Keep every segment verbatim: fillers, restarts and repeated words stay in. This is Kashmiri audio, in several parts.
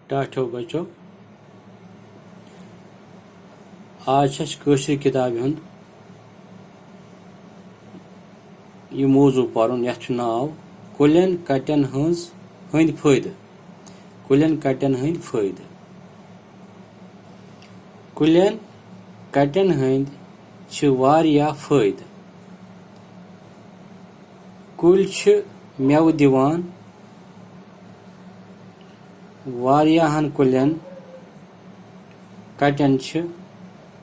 ٹاٹھیو بچو، آز چھِ اَسہِ کٲشرِ کِتابہِ ہُنٛد یہِ موضوع پَرُن، یَتھ چھُ ناو کُلٮ۪ن کَٹٮ۪ن ہٕنٛز، ہٕنٛدۍ فٲیدٕ۔ کُلٮ۪ن کَٹٮ۪ن ہٕنٛدۍ فٲیدٕ۔ کُلٮ۪ن کَٹٮ۪ن ہٕنٛدۍ چھِ واریاہ فٲیدٕ۔ کُلۍ چھِ مٮ۪وٕ دِوان۔ واریاہَن کُلٮ۪ن کَٹٮ۪ن چھِ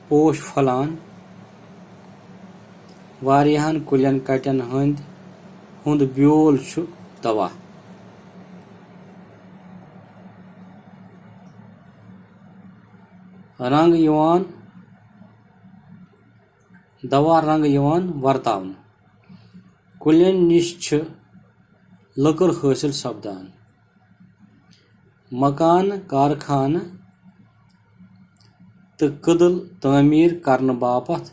پوش پھۄلان۔ واریاہَن کُلٮ۪ن کَٹٮ۪ن ہٕنٛدۍ، ہُنٛد بیول چھُ دوا۔ رنٛگ یِوان، دوا رنٛگ یِوان ورتاونہٕ۔ کُلٮ۪ن نِش چھِ لٔکٕر حٲصِل سپدان۔ مکانہٕ، کارخانہٕ تہٕ کٔدٕل تعمیٖر کرنہٕ باپتھ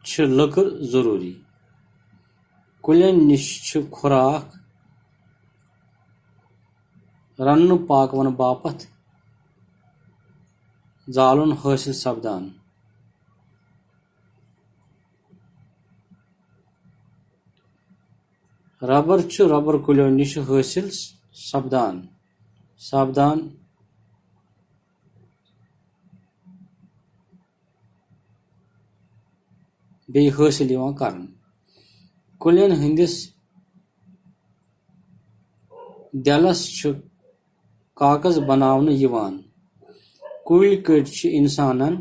چھِ لٔکٕر ضروٗری۔ کُلٮ۪ن نِش چھِ خوراک رننہٕ پاکونہٕ باپتھ زالُن حٲصِل سپدان۔ ربر چھُ ربر کُلٮ۪و نِش حٲصِل سپدان، سپدان بیٚیہِ حٲصِل یِوان کرنہٕ۔ کُلٮ۪ن ہٕنٛدِس دٮ۪لس چھُ کاغذ بناونہٕ یِوان۔ کُلۍ کٔٹۍ چھِ اِنسانن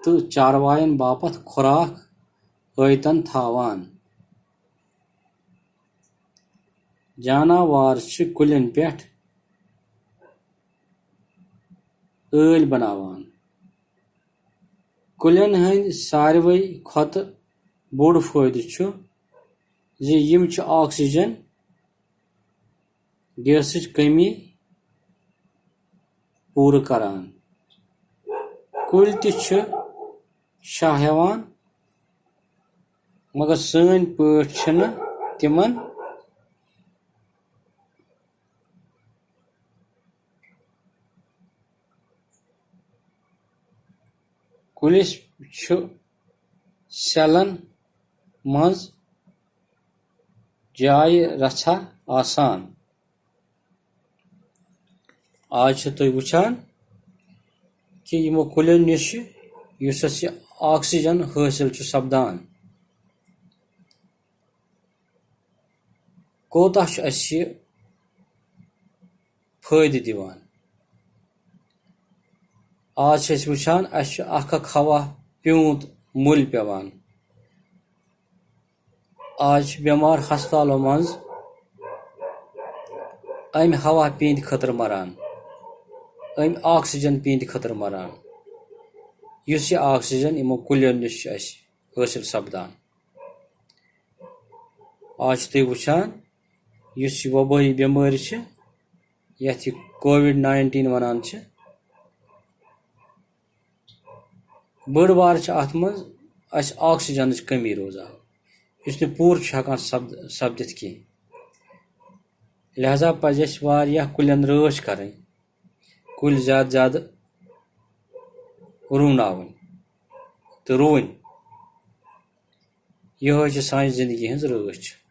تہٕ چارواین باپتھ خوراک ٲیتن تھاوان۔ جاناوار چھِ کُلٮ۪ن پٮ۪ٹھ ٲلۍ بناوان۔ کُلٮ۪ن ہٕنٛدۍ ساروٕے کھۄتہٕ بوٚڑ فٲیدٕ چھُ زِ یِم چھِ آکسیجن گیسٕچ کمی پوٗرٕ کران۔ کُلۍ تہِ چھِ شاہ ہٮ۪وان، مگر سٲنۍ پٲٹھۍ چھِنہٕ تِمن کُلِس چھُ سیلن منٛز جایہِ رژھا آسان۔ آز چھِ تُہۍ وٕچھان کہِ یِمو کُلٮ۪و نِش چھِ، یُس اَسہِ یہِ آکسیجن حٲصِل چھُ سپدان، کوتاہ چھُ اَسہِ یہِ فٲیدٕ دِوان۔ آز چھِ أسۍ وٕچھان، اَسہِ چھُ اکھ اکھ ہوا پیوٗنت مٔلۍ پٮ۪وان۔ آز چھِ بٮ۪مار ہسپتالو منٛز اَمہِ ہوا پیٖنتہِ خٲطرٕ مران، اَمہِ آکسیجن پیٖنتہِ خٲطرٕ مران، یُس یہِ آکسیجن یِمو کُلٮ۪و نِش چھُ اَسہِ حٲصِل سپدان۔ آز چھِ تُہۍ وٕچھان، یُس یہِ وبٲیی بٮ۪مٲرۍ چھِ، یَتھ یہِ کووِڈ ناینٹیٖن وَنان چھِ، بٔڑ بار چھِ اَتھ منٛز اَسہِ آکسیجنٕچ کٔمی روزان، یُس نہٕ پوٗرٕ چھُ ہٮ۪کان سپد-، سپدِتھ کینٛہہ۔ لہذا پَزِ اَسہِ واریاہ کُلٮ۪ن رٲچھ کَرٕنۍ، کُلۍ زیادٕ زیادٕ رُوناوٕنۍ تہٕ رُوٕنۍ۔ یِہوٚے چھِ سانہِ زِندگی ہٕنٛز رٲچھ۔